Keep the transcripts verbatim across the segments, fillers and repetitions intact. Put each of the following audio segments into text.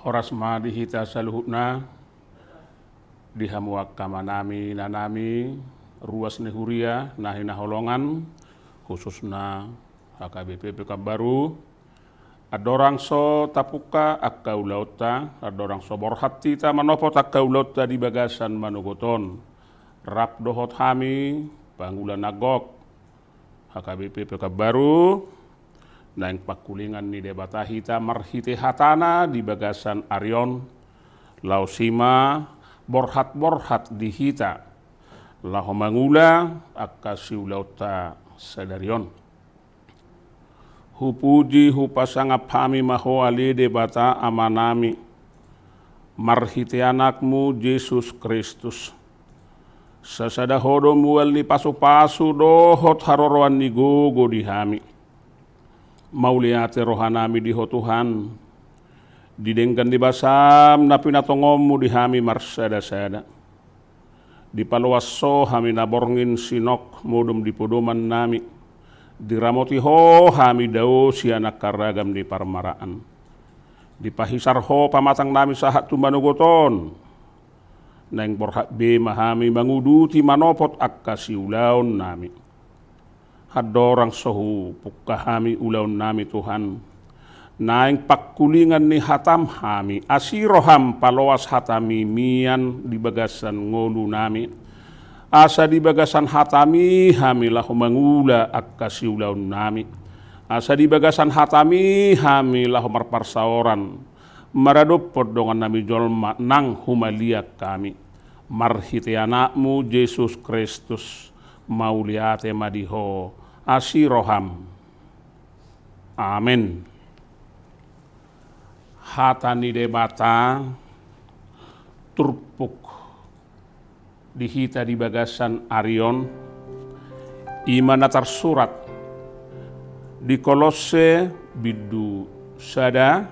Horas ma di hita saluhutna, di hamu angka amanami, inanami, ruas ni huria na hinaholongan, khususna H K B P Pekanbaru. Andorang so tapungka angka ulaonta, andorang so borhat hita manopot angka ulaonta di bagasan manogot on, rap dohot hami pangula na gok H K B P Pekanbaru, naeng pangkulingan ni Debata hita marhite hatana di bagasan ari on, laos i ma borhat-borhat di hita laho mangula angka siulaonta sadari on. Hupuji, hupasangap hami ma Ho ale Debata Amanami, marhite Anakmu Jesus Kristus. Sasada Ho do mual ni pasu-pasu dohot haroroan ni gogo di hami. Mauliate rohanami di Ho Tuhan, di denggan ni basaM na pinatongonmu di hami marsada-sada. Dipaloas Ho hami na borngin sinok modom di podomannami. Diramoti Ho hami dao sian angka ragam ni parmaraan. Dipahisar Ho pamatangnami sahat tu manogot on. Naeng borhat be ma hami manguduti manopot angka siulaonnami. Andorang so hupungka hami ulaonnami Tuhan, naeng pangkulingan ni hataM hami, asi rohaM paloas hatami mian di bagasan ngolunami. Asa di bagasan hatami hami laho mangula angka siulaonnami. Asa di bagasan hatami hami laho marparsaoran maradophon dongannami jolma nang humaliang hami. Marhite Anakmu Jesus Kristus, mauliate ma di Ho, asi rohaM. Amen. Hata ni Debata turpuk di hita di bagasan ari on, i ma na tarsurat di Kolosse bindu sada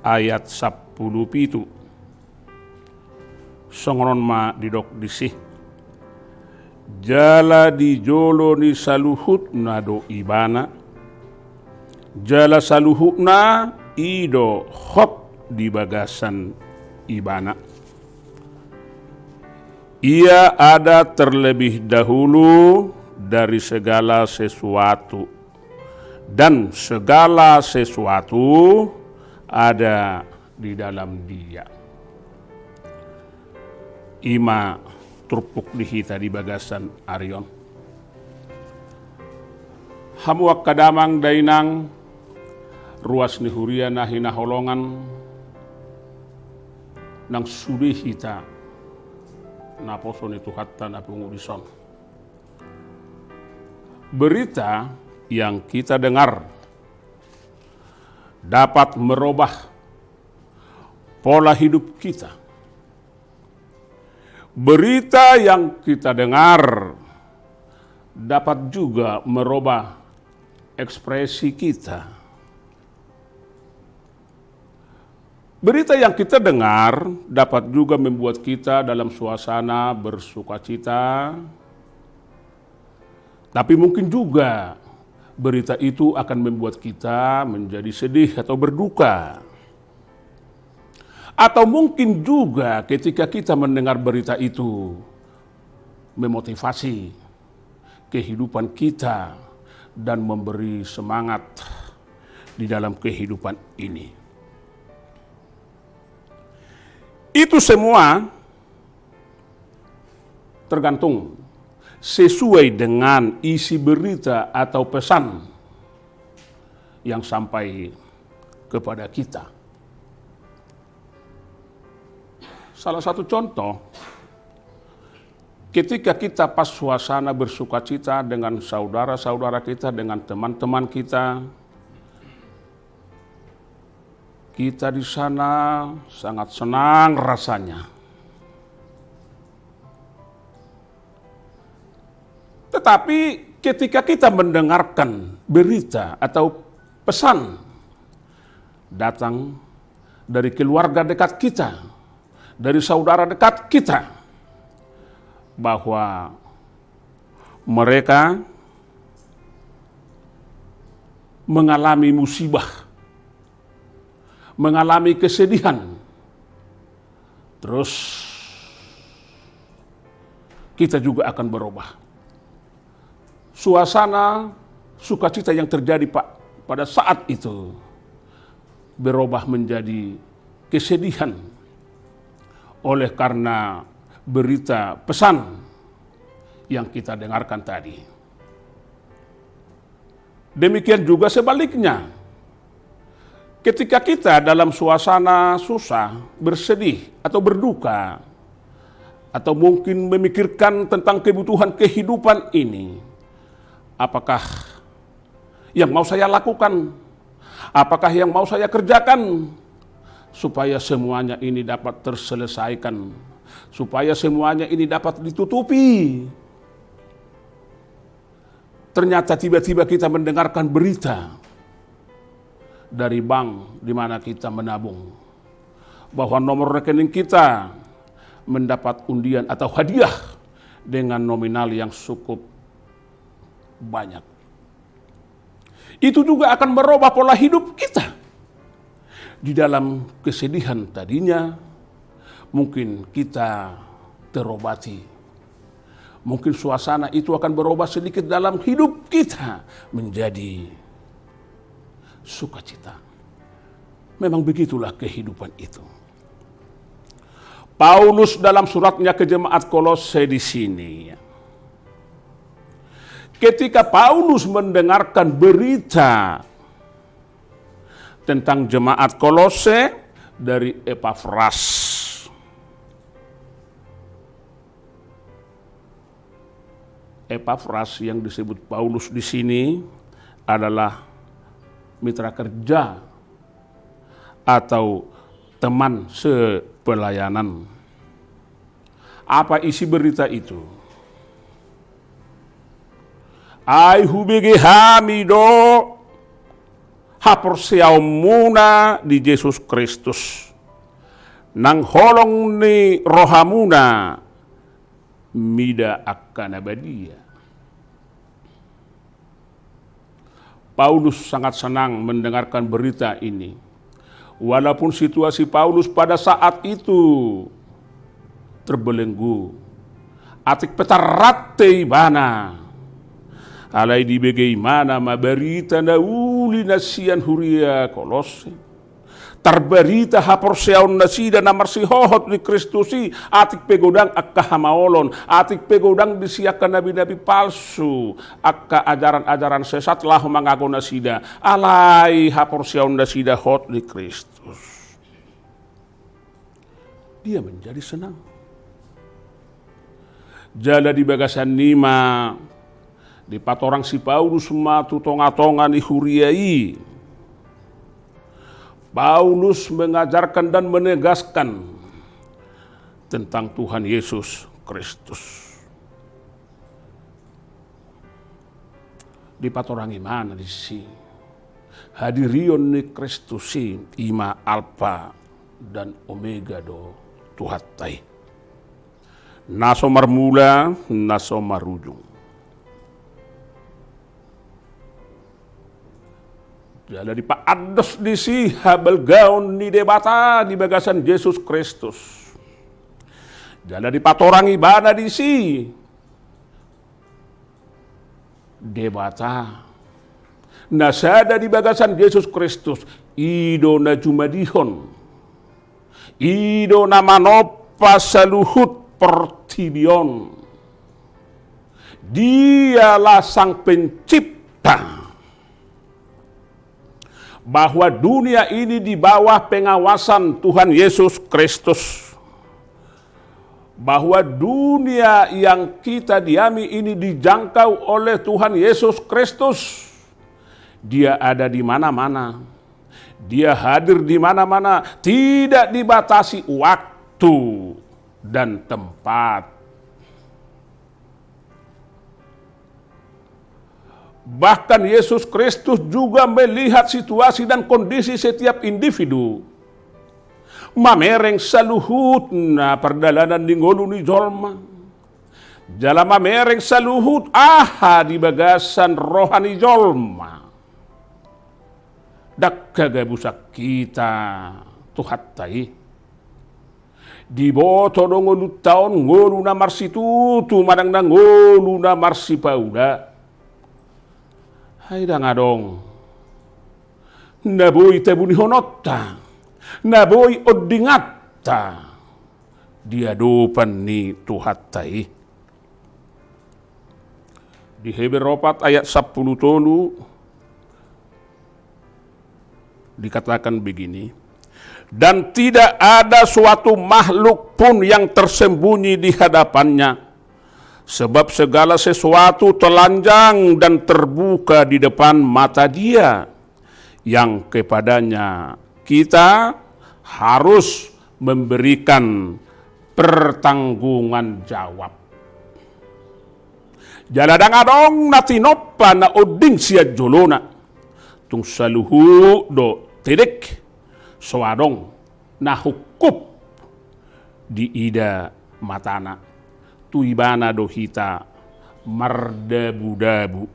ayat sampulu pitu. Songon on ma didok disi. Jala di jolo ni saluhutna do Ibana, jala saluhutna i do hot di bagasan Ibana. Ia ada terlebih dahulu dari segala sesuatu, dan segala sesuatu ada di dalam Dia. I ma turpuk di hita di bagasan ari on. Hamu angka damang dainang, ruas ni huria na hinaholongan, nang sude hita naposo ni Tuhanta na pungu dison. Berita yang kita dengar dapat merubah pola hidup kita. Berita yang kita dengar dapat juga merubah ekspresi kita. Berita yang kita dengar dapat juga membuat kita dalam suasana bersukacita, tapi mungkin juga berita itu akan membuat kita menjadi sedih atau berduka. Atau mungkin juga ketika kita mendengar berita itu, memotivasi kehidupan kita dan memberi semangat di dalam kehidupan ini. Itu semua tergantung sesuai dengan isi berita atau pesan yang sampai kepada kita. Salah satu contoh, ketika kita pas suasana bersukacita dengan saudara-saudara kita, dengan teman-teman kita, kita di sana sangat senang rasanya. Tetapi ketika kita mendengarkan berita atau pesan datang dari keluarga dekat kita, dari saudara dekat kita, bahwa mereka mengalami musibah, mengalami kesedihan, terus kita juga akan berubah. Suasana sukacita yang terjadi pa-, pada saat itu berubah menjadi kesedihan oleh karena berita pesan yang kita dengarkan tadi. Demikian juga sebaliknya. Ketika kita dalam suasana susah, bersedih, atau berduka, atau mungkin memikirkan tentang kebutuhan kehidupan ini, apakah yang mau saya lakukan? Apakah yang mau saya kerjakan supaya semuanya ini dapat terselesaikan, supaya semuanya ini dapat ditutupi? Ternyata tiba-tiba kita mendengarkan berita dari bank di mana kita menabung, bahwa nomor rekening kita mendapat undian atau hadiah dengan nominal yang cukup banyak. Itu juga akan merubah pola hidup kita. Di dalam kesedihan tadinya, mungkin kita terobati. Mungkin suasana itu akan berubah sedikit dalam hidup kita menjadi sukacita. Memang begitulah kehidupan itu. Paulus dalam suratnya ke jemaat Kolose di sini, ketika Paulus mendengarkan berita tentang jemaat Kolose dari Epafras. Epafras yang disebut Paulus di sini adalah mitra kerja atau teman sepelayanan. Apa isi berita itu? Ai hubege hami do haporseaonmuna di Jesus Kristus, nang holong ni rohamuna mida angka na badia. Paulus sangat senang mendengarkan berita ini. Walaupun situasi Paulus pada saat itu terbelenggu, atik pe tarrante ibana. Alai dibege ibana ma barita na uli na sian huria Kolose. Tarbarita haporseaon nasida na marsihohot di Kristus i, atik pe godang angka hamaolon, atik pe godang disi angka nabi-nabi palsu, angka ajaran-ajaran sesat laho mangago nasida, alai haporseaon nasida hot di Kristus. Dia menjadi senang. Jala di bagasan i ma dipatorang si Paulus ma tu tonga-tonga ni huria i. Paulus mengajarkan dan menegaskan tentang Tuhan Yesus Kristus. Dipatorang ibana disi, hadirion ni Kristus i, i ma Alpa dan Omega do Tuhanta i, na so marmula, na so marujung. Jala dipaandos disi habalgaon ni Debata di bagasan Jesus Kristus. Jala dipatorang ibana disi Debata na sada di bagasan Jesus Kristus, i do na jumadihon, i do na manompa saluhut portibi on. Dialah Sang Pencipta. Bahwa dunia ini di bawah pengawasan Tuhan Yesus Kristus. Bahwa dunia yang kita diami ini dijangkau oleh Tuhan Yesus Kristus. Dia ada di mana-mana. Dia hadir di mana-mana, tidak dibatasi waktu dan tempat. Bahkan Yesus Kristus juga melihat situasi dan kondisi setiap individu. Mamereng saluhutna pardalanan ni ngolu ni jolma. Jala mamereng saluhut aha di bagasan roha ni jolma. Ndang hagabusan hita Tuhanta i. Diboto do ngolunta on ngolu na marsitutu manang na ngolu na marsipaula. Ai ndang adong na boi tabunihononta, na boi ondinganta di adopan ni Tuhanta i. Di Heber opat ayat sampulu tolu dikatakan begini, "Dan tidak ada suatu makhluk pun yang tersembunyi di hadapan-Nya, sebab segala sesuatu telanjang dan terbuka di depan mata Dia, yang kepada-Nya kita harus memberikan pertanggungan jawab." Jala ndang adong na tinompa na onding sian jolona. Tung saluhut do tedek, so adong na hungkup diida matana. Tu Ibana do hita mardabudabu.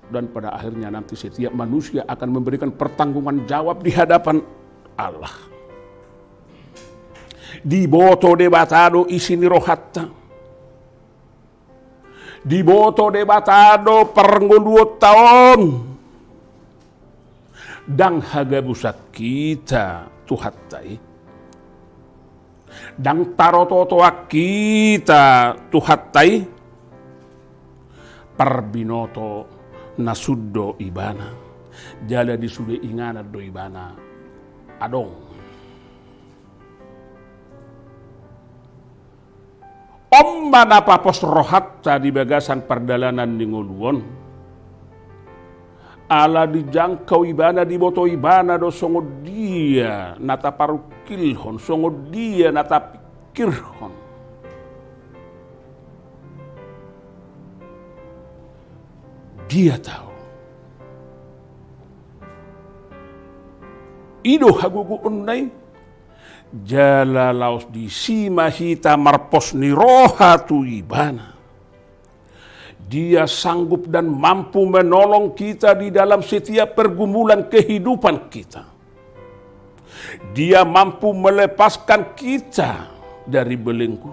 Dan pada akhirnya nanti setiap manusia akan memberikan pertanggungan jawab di hadapan Allah. Diboto Debata do isi ni rohanta. Diboto Debata do parngoluonta on. Ndang hagabusan hita Tuhanta i. Ndang tarototoan hita Tuhanta i. Parbinoto na sun do Ibana. Jala di sude inganan do Ibana adong. On ma na papos rohanta di bagasan pardalanan ni ngolu on. Ala dijangkau Ibana, diboto Ibana do songon dia na taparungkilhon, songon dia na tapingkirhon. Dia tahu. I do hagogoonna i. Jala laos disi ma hita marpos ni roha tu Ibana. Dia sanggup dan mampu menolong kita di dalam setiap pergumulan kehidupan kita. Dia mampu melepaskan kita dari belenggu.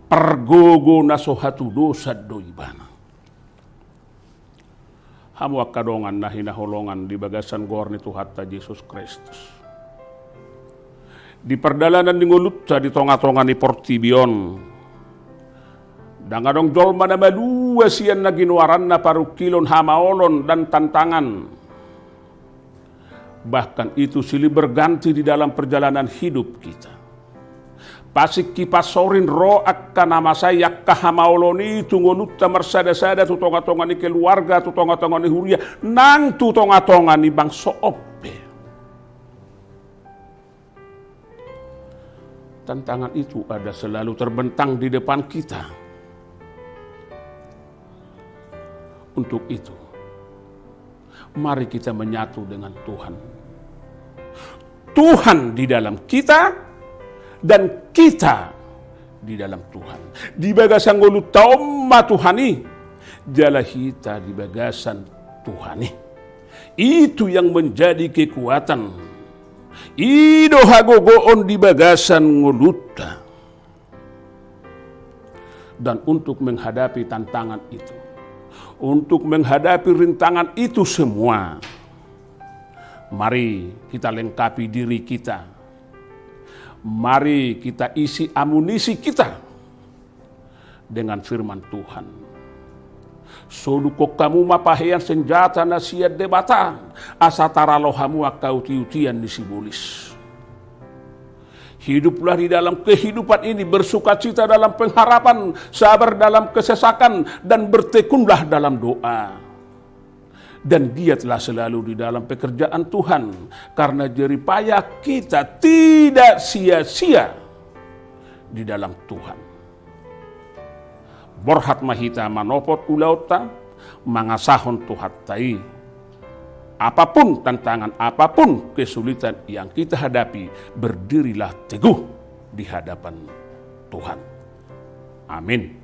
Pargogo na so hatudosan do Ibana. Hamu angka dongan na hinaholongan di bagasan goar ni Tuhanta Jesus Kristus. Di pardalanan ni ngolunta di tongatonga ni portibi on, ndang adong jolma na malua sian na ginoaranna parungkilon, hamaolon dan tantangan. Bahkan itu silih berganti di dalam perjalanan hidup kita. Parsingkop pasorin ro angka na masa i, angka hamaolon i tu ngolunta marsadasada, tu tongatonga ni keluarga, tu tongatonga ni huria, nang tu tongatonga ni bangso on pe. Tantangan itu ada selalu terbentang di depan kita. Untuk itu, mari kita menyatu dengan Tuhan. Tuhan di dalam kita, dan kita di dalam Tuhan. Di bagasan ngolunta on ma Tuhan i, jala hita di bagasan Tuhan i. Itu yang menjadi kekuatan. I do hagogoon di bagasan ngolunta. Dan untuk menghadapi tantangan itu, untuk menghadapi rintangan itu semua, mari kita lengkapi diri kita. Mari kita isi amunisi kita dengan firman Tuhan. Sodukhon hamu ma pahean senjata na sian Debata, asa taralo hamu angka utiutian ni sibolis. Hiduplah di dalam kehidupan ini bersukacita dalam pengharapan, sabar dalam kesesakan, dan bertekunlah dalam doa. Dan giatlah selalu di dalam pekerjaan Tuhan, karena jerih payah kita tidak sia-sia di dalam Tuhan. Borhat ma hita manopot ulaonta, mangasahon Tuhanta i. Apapun tantangan, apapun kesulitan yang kita hadapi, berdirilah teguh di hadapan Tuhan. Amin.